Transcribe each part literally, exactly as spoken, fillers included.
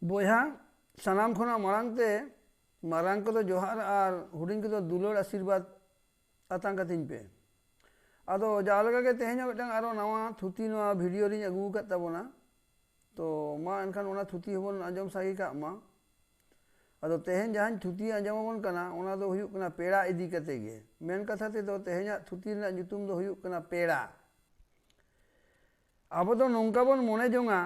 ᱵᱚᱭᱦᱟ, ᱥᱟᱱᱟᱢ ᱠᱷᱚᱱᱟᱜ ᱢᱟᱲᱟᱝ ᱛᱮ ᱢᱟᱨᱟᱝ ᱠᱚᱫᱚ ᱡᱚᱦᱟᱨ ᱟᱨ ᱦᱩᱰᱤᱧ ᱠᱚᱫᱚ ᱫᱩᱞᱟᱹᱲ ᱟᱥᱤᱨᱵᱟᱫᱽ ᱟᱛᱟᱝ ᱠᱟᱹᱛᱤᱧ ᱯᱮ᱾ ᱟᱫᱚ ᱡᱟᱦᱟᱸ ᱞᱮᱠᱟ ᱜᱮ ᱛᱮᱦᱮᱧ ᱦᱚᱸ ᱢᱤᱫᱴᱟᱝ ᱟᱨᱚ ᱱᱟᱣᱟ ᱛᱷᱩᱛᱤ ᱱᱚᱣᱟ ᱵᱷᱤᱰᱤᱭᱳ ᱨᱤᱧ ᱟᱹᱜᱩ ᱟᱠᱟᱫ ᱛᱟᱵᱚᱱᱟ᱾ ᱛᱚ ᱢᱟ ᱮᱱᱠᱷᱟᱱ ᱚᱱᱟ ᱛᱷᱩᱛᱤ ᱦᱚᱸᱵᱚᱱ ᱟᱸᱡᱚᱢ ᱥᱟᱸᱜᱮ ᱠᱟᱜ ᱢᱟ᱾ ᱟᱫᱚ ᱛᱮᱦᱮᱧ ᱡᱟᱦᱟᱸᱧ ᱛᱷᱩᱛᱤ ᱟᱸᱡᱚᱢ ᱟᱵᱚᱱ ᱠᱟᱱᱟ, ᱚᱱᱟ ᱫᱚ ᱦᱩᱭᱩᱜ ᱠᱟᱱᱟ ᱯᱮᱲᱟ ᱤᱫᱤ ᱠᱟᱛᱮ ᱜᱮ᱾ ᱢᱮᱱ ᱠᱟᱛᱷᱟ ᱛᱮᱫᱚ ᱛᱮᱦᱮᱧᱟᱜ ᱛᱷᱩᱛᱤ ᱨᱮᱱᱟᱜ ᱧᱩᱛᱩᱢ ᱫᱚ ᱦᱩᱭᱩᱜ ᱠᱟᱱᱟ ᱯᱮᱲᱟ᱾ ᱟᱵᱚ ᱫᱚ ᱱᱚᱝᱠᱟ ᱵᱚᱱ ᱢᱚᱱᱮ ᱡᱚᱝᱟ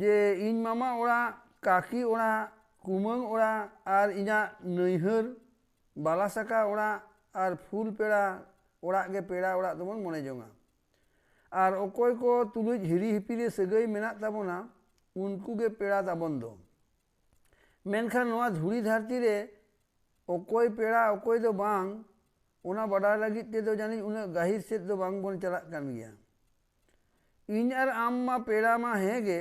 ᱡᱮ ᱤᱧ ᱢᱟᱢᱟ ᱚᱲᱟᱜ, ᱠᱟᱹᱠᱤ ᱚᱲᱟᱜ, ᱠᱩᱢᱟᱹᱝ ᱚᱲᱟᱜ ᱟᱨ ᱤᱧᱟᱹᱜ ᱱᱟᱹᱭᱦᱟᱹᱨ, ᱵᱟᱞᱟᱥᱟᱠᱟ ᱚᱲᱟᱜ ᱟᱨ ᱯᱷᱩᱞ ᱯᱮᱲᱟ ᱚᱲᱟᱜ ᱜᱮ ᱯᱮᱲᱟ ᱚᱲᱟᱜ ᱫᱚᱵᱚᱱ ᱢᱚᱱᱮ ᱡᱚᱝᱟ᱾ ᱟᱨ ᱚᱠᱚᱭ ᱠᱚ ᱛᱩᱞᱩᱡ ᱦᱤᱨᱤ ᱦᱤᱯᱤᱨᱤ ᱥᱟᱹᱜᱟᱹᱭ ᱢᱮᱱᱟᱜ ᱛᱟᱵᱚᱱᱟ, ᱩᱱᱠᱩ ᱜᱮ ᱯᱮᱲᱟ ᱛᱟᱵᱚᱱ ᱫᱚ᱾ ᱢᱮᱱᱠᱷᱟᱱ ᱱᱚᱣᱟ ᱫᱷᱩᱲᱤ ᱫᱷᱟᱹᱨᱛᱤ ᱨᱮ ᱚᱠᱚᱭ ᱯᱮᱲᱟ ᱚᱠᱚᱭ ᱫᱚ ᱵᱟᱝ, ᱚᱱᱟ ᱵᱟᱰᱟᱭ ᱞᱟᱹᱜᱤᱫ ᱛᱮᱫᱚ ᱡᱟᱹᱱᱤᱡ ᱩᱱᱟᱹᱜ ᱜᱟᱹᱦᱤᱨ ᱥᱮᱫ ᱫᱚ ᱵᱟᱝ ᱵᱚᱱ ᱪᱟᱞᱟᱜ ᱠᱟᱱ ᱜᱮᱭᱟ᱾ ᱤᱧ ᱟᱨ ᱟᱢ ᱢᱟ ᱯᱮᱲᱟ ᱢᱟ ᱦᱮᱸ ᱜᱮ,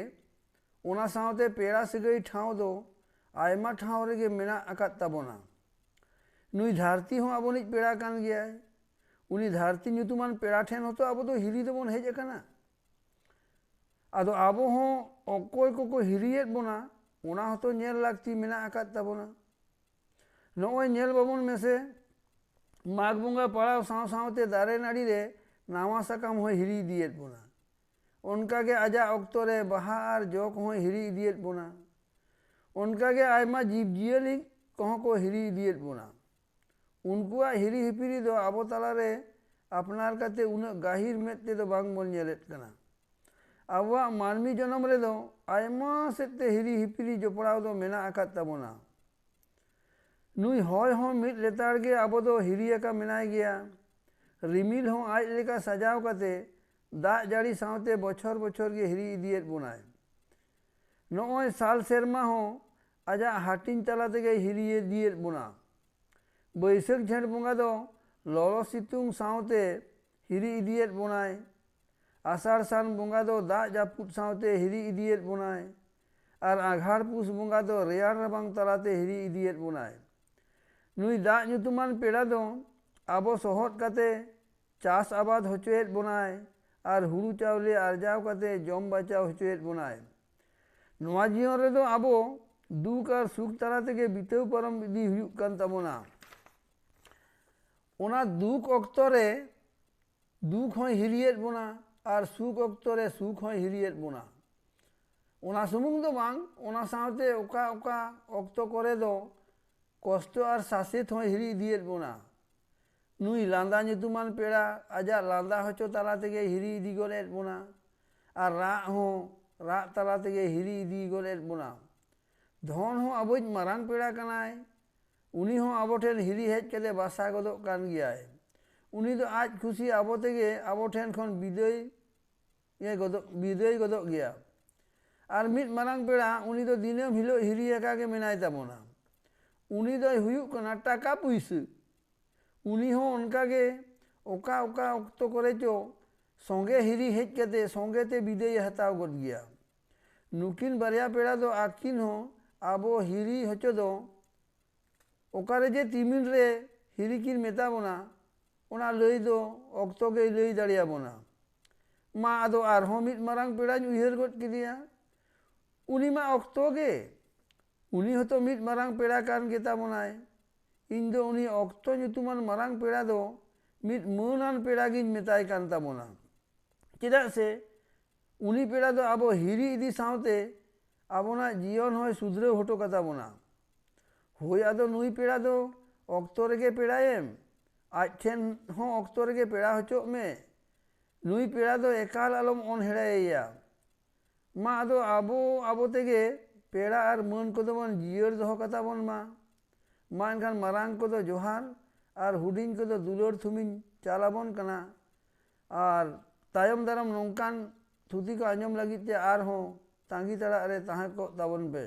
ᱚᱱᱟ ᱥᱟᱶᱛᱮ ᱯᱮᱲᱟ ᱥᱟᱹᱜᱟᱹᱭ ᱴᱷᱟᱶ ᱫᱚ ᱟᱭᱢᱟ ᱴᱷᱟᱶ ᱨᱮᱜᱮ ᱢᱮᱱᱟᱜ ᱟᱠᱟᱫ ᱛᱟᱵᱚᱱᱟ᱾ ᱱᱩᱭ ᱫᱷᱟᱹᱨᱛᱤ ᱦᱚᱸ ᱟᱵᱚᱱᱤᱡ ᱯᱮᱲᱟ ᱠᱟᱱ ᱜᱮᱭᱟᱭ᱾ ᱩᱱᱤ ᱫᱷᱟᱹᱨᱛᱤ ᱧᱩᱛᱩᱢᱟᱱ ᱯᱮᱲᱟ ᱴᱷᱮᱱ ᱦᱚᱸᱛᱚ ᱟᱵᱚ ᱫᱚ ᱦᱤᱨᱤ ᱫᱚᱵᱚᱱ ᱦᱮᱡ ᱟᱠᱟᱱᱟ᱾ ᱟᱫᱚ ᱟᱵᱚ ᱦᱚᱸ ᱚᱠᱚᱭ ᱠᱚᱠᱚ ᱦᱤᱨᱤᱭᱮᱫ ᱵᱚᱱᱟ, ᱚᱱᱟ ᱦᱚᱸᱛᱚ ᱧᱮᱞ ᱞᱟᱹᱠᱛᱤ ᱢᱮᱱᱟᱜ ᱟᱠᱟᱫ ᱛᱟᱵᱚᱱᱟ᱾ ᱱᱚᱜᱼᱚᱭ ᱧᱮᱞ ᱵᱟᱵᱚᱱ ᱢᱮᱥᱮ, ᱢᱟᱜᱽ ᱵᱚᱸᱜᱟ ᱯᱟᱲᱟᱣ ᱥᱟᱶ ᱥᱟᱶᱛᱮ ᱫᱟᱨᱮ ᱱᱟᱹᱲᱤ ᱨᱮ ᱱᱟᱣᱟ ᱥᱟᱠᱟᱢ ᱦᱚᱸᱭ ᱦᱤᱨᱤ ᱤᱫᱤᱭᱮᱫ ᱵᱚᱱᱟ᱾ ᱚᱱᱠᱟᱜᱮ ᱟᱡᱟᱜ ᱚᱠᱛᱚ ᱨᱮ ᱵᱟᱦᱟ ᱟᱨ ᱡᱚ ᱠᱚᱦᱚᱸᱭ ᱦᱤᱨᱤ ᱤᱫᱤᱭᱮᱫ ᱵᱚᱱᱟ᱾ ᱚᱱᱠᱟᱜᱮ ᱟᱭᱢᱟ ᱡᱤᱵᱽ ᱡᱤᱭᱟᱹᱞᱤ ᱠᱚᱦᱚᱸ ᱠᱚ ᱦᱤᱨᱤ ᱤᱫᱤᱭᱮᱫ ᱵᱚᱱᱟ᱾ ᱩᱱᱠᱩᱣᱟᱜ ᱦᱤᱨᱤ ᱦᱤᱯᱤᱨᱤ ᱫᱚ ᱟᱵᱚ ᱛᱟᱞᱟᱨᱮ ᱟᱯᱱᱟᱨ ᱠᱟᱛᱮ ᱩᱱᱟᱹᱜ ᱜᱟᱹᱦᱤᱨ ᱢᱮᱫ ᱛᱮᱫᱚ ᱵᱟᱝ ᱵᱚᱱ ᱧᱮᱞᱮᱫ ᱠᱟᱱᱟ᱾ ᱟᱵᱚᱣᱟᱜ ᱢᱟᱹᱱᱢᱤ ᱡᱚᱱᱚᱢ ᱨᱮᱫᱚ ᱟᱭᱢᱟ ᱥᱮᱫ ᱛᱮ ᱦᱤᱨᱤ ᱦᱤᱯᱤᱨᱤ ᱡᱚᱯᱲᱟᱣ ᱫᱚ ᱢᱮᱱᱟᱜ ᱟᱠᱟᱫ ᱛᱟᱵᱚᱱᱟ᱾ ᱱᱩᱭ ᱦᱚᱭ ᱦᱚᱸ ᱢᱤᱫ ᱞᱮᱛᱟᱲ ᱜᱮ ᱟᱵᱚ ᱫᱚ ᱦᱤᱨᱤ ᱟᱠᱟ ᱢᱮᱱᱟᱭ ᱜᱮᱭᱟ᱾ ᱨᱤᱢᱤᱞ ᱦᱚᱸ ᱟᱡ ᱞᱮᱠᱟ ᱥᱟᱡᱟᱣ ᱠᱟᱛᱮ ᱫᱟᱜ ᱡᱟᱹᱲᱤ ᱥᱟᱶᱛᱮ ᱵᱚᱪᱷᱚᱨ ᱵᱚᱪᱷᱚᱨ ᱜᱮ ᱦᱤᱨᱤ ᱤᱫᱤᱭᱮᱫ ᱵᱚᱱᱟᱭ᱾ ᱱᱚᱜᱼᱚᱭ ᱥᱟᱞ ᱥᱮᱨᱢᱟ ᱦᱚᱸ ᱟᱡᱟᱜ ᱦᱟᱹᱴᱤᱧ ᱛᱟᱞᱟ ᱛᱮᱜᱮ ᱦᱤᱨᱤ ᱤᱫᱤᱭᱮᱫ ᱵᱚᱱᱟ᱾ ᱵᱟᱹᱭᱥᱟᱹᱠᱷ ᱡᱷᱮᱸᱴ ᱵᱚᱸᱜᱟ ᱫᱚ ᱞᱚᱞᱚ ᱥᱤᱛᱩᱝ ᱥᱟᱶᱛᱮ ᱦᱤᱨᱤ ᱤᱫᱤᱭᱮᱫ ᱵᱚᱱᱟᱭ᱾ ᱟᱥᱟᱲ ᱥᱟᱱ ᱵᱚᱸᱜᱟ ᱫᱚ ᱫᱟᱜ ᱡᱟᱹᱯᱩᱫ ᱥᱟᱶᱛᱮ ᱦᱤᱨᱤ ᱤᱫᱤᱭᱮᱫ ᱵᱚᱱᱟᱭ᱾ ᱟᱨ ᱟᱜᱷᱟᱲ ᱯᱩᱥ ᱵᱚᱸᱜᱟ ᱫᱚ ᱨᱮᱭᱟᱲ ᱨᱟᱵᱟᱝ ᱛᱟᱞᱟᱛᱮ ᱦᱤᱨᱤ ᱤᱫᱤᱭᱮᱫ ᱵᱚᱱᱟᱭ᱾ ᱱᱩᱭ ᱫᱟᱜ ᱧᱩᱛᱩᱢᱟᱱ ᱯᱮᱲᱟ ᱫᱚ ᱟᱵᱚ ᱥᱚᱦᱚᱫ ᱠᱟᱛᱮ ᱪᱟᱥ ᱟᱵᱟᱫ ᱦᱚᱪᱚᱭᱮᱫ ᱵᱚᱱᱟᱭ ᱟᱨ ᱦᱩᱲᱩ ᱪᱟᱣᱞᱮ ᱟᱨᱡᱟᱣ ᱠᱟᱛᱮ ᱡᱚᱢ ᱵᱟᱧᱪᱟᱣ ᱦᱚᱪᱚᱭᱮᱫ ᱵᱚᱱᱟᱭ᱾ ᱱᱚᱣᱟ ᱡᱤᱭᱚᱱ ᱨᱮᱫᱚ ᱟᱵᱚ ᱫᱩᱠ ᱟᱨ ᱥᱩᱠ ᱛᱟᱞᱟ ᱛᱮᱜᱮ ᱵᱤᱛᱟᱹᱣ ᱯᱟᱨᱚᱢ ᱤᱫᱤ ᱦᱩᱭᱩᱜ ᱠᱟᱱ ᱛᱟᱵᱚᱱᱟ᱾ ᱚᱱᱟ ᱫᱩᱠ ᱚᱠᱛᱚ ᱨᱮ ᱫᱩᱠ ᱦᱚᱸᱭ ᱦᱤᱨᱤᱭᱮᱫ ᱵᱚᱱᱟ ᱟᱨ ᱥᱩᱠ ᱚᱠᱛᱚ ᱨᱮ ᱥᱩᱠ ᱦᱚᱸᱭ ᱦᱤᱨᱤᱭᱮᱫ ᱵᱚᱱᱟ᱾ ᱚᱱᱟ ᱥᱩᱢᱩᱝ ᱫᱚ ᱵᱟᱝ, ᱚᱱᱟ ᱥᱟᱶᱛᱮ ᱚᱠᱟ ᱚᱠᱟ ᱚᱠᱛᱚ ᱠᱚᱨᱮ ᱫᱚ ᱠᱚᱥᱴᱚ ᱟᱨ ᱥᱟᱥᱮᱛ ᱦᱚᱸᱭ ᱦᱤᱨᱤ ᱤᱫᱤᱭᱮᱫ ᱵᱚᱱᱟ᱾ ᱱᱩᱭ ᱞᱟᱸᱫᱟ ᱧᱩᱛᱩᱢᱟᱱ ᱯᱮᱲᱟ ᱟᱡᱟᱜ ᱞᱟᱸᱫᱟ ᱦᱚᱪᱚ ᱛᱟᱞᱟ ᱛᱮᱜᱮ ᱦᱤᱨᱤ ᱤᱫᱤ ᱜᱚᱫ ᱮᱫ ᱵᱚᱱᱟ, ᱟᱨ ᱨᱟᱜ ᱦᱚᱸ ᱨᱟᱜ ᱛᱟᱞᱟ ᱛᱮᱜᱮ ᱦᱤᱨᱤ ᱤᱫᱤ ᱜᱚᱫ ᱮᱫ ᱵᱚᱱᱟ᱾ ᱫᱷᱚᱱ ᱦᱚᱸ ᱟᱵᱚᱭᱤᱡ ᱢᱟᱨᱟᱝ ᱯᱮᱲᱟ ᱠᱟᱱᱟᱭ, ᱩᱱᱤ ᱦᱚᱸ ᱟᱵᱚ ᱴᱷᱮᱱ ᱦᱤᱨᱤ ᱦᱮᱡ ᱠᱟᱛᱮ ᱵᱟᱥᱟ ᱜᱚᱫᱚᱜ ᱠᱟᱱ ᱜᱮᱭᱟᱭ᱾ ᱩᱱᱤ ᱫᱚ ᱟᱡ ᱠᱷᱩᱥᱤ ᱟᱵᱚ ᱛᱮᱜᱮ ᱟᱵᱚ ᱴᱷᱮᱱ ᱠᱷᱚᱱ ᱵᱤᱫᱟᱹᱭ ᱜᱮ ᱜᱚᱫᱚᱜ, ᱵᱤᱫᱟᱹᱭ ᱜᱚᱫᱚᱜ ᱜᱮᱭᱟ᱾ ᱟᱨ ᱢᱤᱫ ᱢᱟᱨᱟᱝ ᱯᱮᱲᱟ, ᱩᱱᱤ ᱫᱚ ᱫᱤᱱᱟᱹᱢ ᱦᱤᱞᱳᱜ ᱦᱤᱨᱤ ᱟᱠᱟ ᱜᱮ ᱢᱮᱱᱟᱭ ᱛᱟᱵᱚᱱᱟ᱾ ᱩᱱᱤ ᱫᱚᱭ ᱦᱩᱭᱩᱜ ᱠᱟᱱᱟ ᱴᱟᱠᱟ ᱯᱩᱭᱥᱟᱹ᱾ ᱩᱱᱤ ᱦᱚᱸ ᱚᱱᱠᱟ ᱜᱮ ᱚᱠᱟ ᱚᱠᱟ ᱚᱠᱛᱚ ᱠᱚᱨᱮ ᱪᱚ ᱥᱚᱸᱜᱮ ᱦᱤᱨᱤ ᱦᱮᱡ ᱠᱟᱛᱮ ᱥᱚᱸᱜᱮ ᱛᱮ ᱵᱤᱫᱟᱹᱭᱮ ᱦᱟᱛᱟᱣ ᱜᱚᱫ ᱜᱮᱭᱟ᱾ ᱱᱩᱠᱤᱱ ᱵᱟᱨᱭᱟ ᱯᱮᱲᱟ ᱫᱚ ᱟᱹᱠᱤᱱ ᱦᱚᱸ ᱟᱵᱚ ᱦᱤᱨᱤ ᱦᱚᱪᱚ ᱫᱚ ᱚᱠᱟᱨᱮ ᱡᱮ ᱛᱤᱢᱤᱱ ᱨᱮ ᱦᱤᱨᱤ ᱠᱤᱱ ᱢᱮᱛᱟ ᱵᱚᱱᱟ, ᱚᱱᱟ ᱞᱟᱹᱭ ᱫᱚ ᱚᱠᱛᱚ ᱜᱮᱭ ᱞᱟᱹᱭ ᱫᱟᱲᱮᱭᱟᱵᱚᱱᱟ᱾ ᱢᱟ ᱟᱫᱚ ᱟᱨᱦᱚᱸ ᱢᱤᱫ ᱢᱟᱨᱟᱝ ᱯᱮᱲᱟᱧ ᱩᱭᱦᱟᱹᱨ ᱜᱚᱫ ᱠᱮᱫᱮᱭᱟ᱾ ᱩᱱᱤ ᱢᱟ ᱚᱠᱛᱚ ᱜᱮ, ᱩᱱᱤ ᱦᱚᱸᱛᱚ ᱢᱤᱫ ᱢᱟᱨᱟᱝ ᱯᱮᱲᱟ ᱠᱟᱱ ᱜᱮᱛᱟ ᱵᱚᱱᱟᱭ᱾ ᱤᱧ ᱫᱚ ᱩᱱᱤ ᱚᱠᱛᱚ ᱧᱩᱛᱩᱢᱟᱱ ᱢᱟᱨᱟᱝ ᱯᱮᱲᱟ ᱫᱚ ᱢᱤᱫ ᱢᱟᱹᱱᱟᱱ ᱯᱮᱲᱟ ᱜᱤᱧ ᱢᱮᱛᱟᱭ ᱠᱟᱱ ᱛᱟᱵᱚᱱᱟ᱾ ᱪᱮᱫᱟᱜ ᱥᱮ ᱩᱱᱤ ᱯᱮᱲᱟ ᱫᱚ ᱟᱵᱚ ᱦᱤᱨᱤ ᱤᱫᱤ ᱥᱟᱶᱛᱮ ᱟᱵᱚᱱᱟᱜ ᱡᱤᱭᱚᱱ ᱦᱚᱸᱭ ᱥᱩᱫᱷᱨᱟᱹᱣ ᱦᱚᱴᱚ ᱠᱟᱛᱟ ᱵᱚᱱᱟ᱾ ᱦᱳᱭ, ᱟᱫᱚ ᱱᱩᱭ ᱯᱮᱲᱟ ᱫᱚ ᱚᱠᱛᱚ ᱨᱮᱜᱮ ᱯᱮᱲᱟᱭᱮᱢ, ᱟᱡ ᱴᱷᱮᱱ ᱦᱚᱸ ᱚᱠᱛᱚ ᱨᱮᱜᱮ ᱯᱮᱲᱟ ᱦᱚᱪᱚᱜ ᱢᱮ᱾ ᱱᱩᱭ ᱯᱮᱲᱟ ᱫᱚ ᱮᱠᱟᱞ ᱟᱞᱚᱢ ᱚᱱᱦᱮᱲᱟᱭᱮᱭᱟ᱾ ᱢᱟ ᱟᱫᱚ ᱟᱵᱚ ᱟᱵᱚ ᱛᱮᱜᱮ ᱯᱮᱲᱟ ᱟᱨ ᱢᱟᱹᱱ ᱠᱚᱫᱚ ᱵᱚᱱ ᱡᱤᱭᱟᱹᱲ ᱫᱚᱦᱚ ᱠᱟᱛᱟ ᱵᱚᱱ ᱢᱟ᱾ ᱢᱟ ᱮᱱᱠᱷᱟᱱ ᱢᱟᱨᱟᱝ ᱠᱚᱫᱚ ᱡᱚᱦᱟᱨ ᱟᱨ ᱦᱩᱰᱤᱧ ᱠᱚᱫᱚ ᱫᱩᱞᱟᱹᱲ ᱛᱷᱩᱢᱤᱧ ᱪᱟᱞ ᱟᱵᱚᱱ ᱠᱟᱱᱟ᱾ ᱟᱨ ᱛᱟᱭᱚᱢ ᱫᱟᱨᱟᱢ ᱱᱚᱝᱠᱟᱱ ᱛᱷᱩᱛᱤ ᱠᱚ ᱟᱸᱡᱚᱢ ᱞᱟᱹᱜᱤᱫ ᱛᱮ ᱟᱨᱦᱚᱸ ᱛᱟᱺᱜᱤ ᱛᱟᱲᱟᱜ ᱨᱮ ᱛᱟᱦᱮᱸ ᱠᱚᱜ ᱛᱟᱵᱚᱱ ᱯᱮ᱾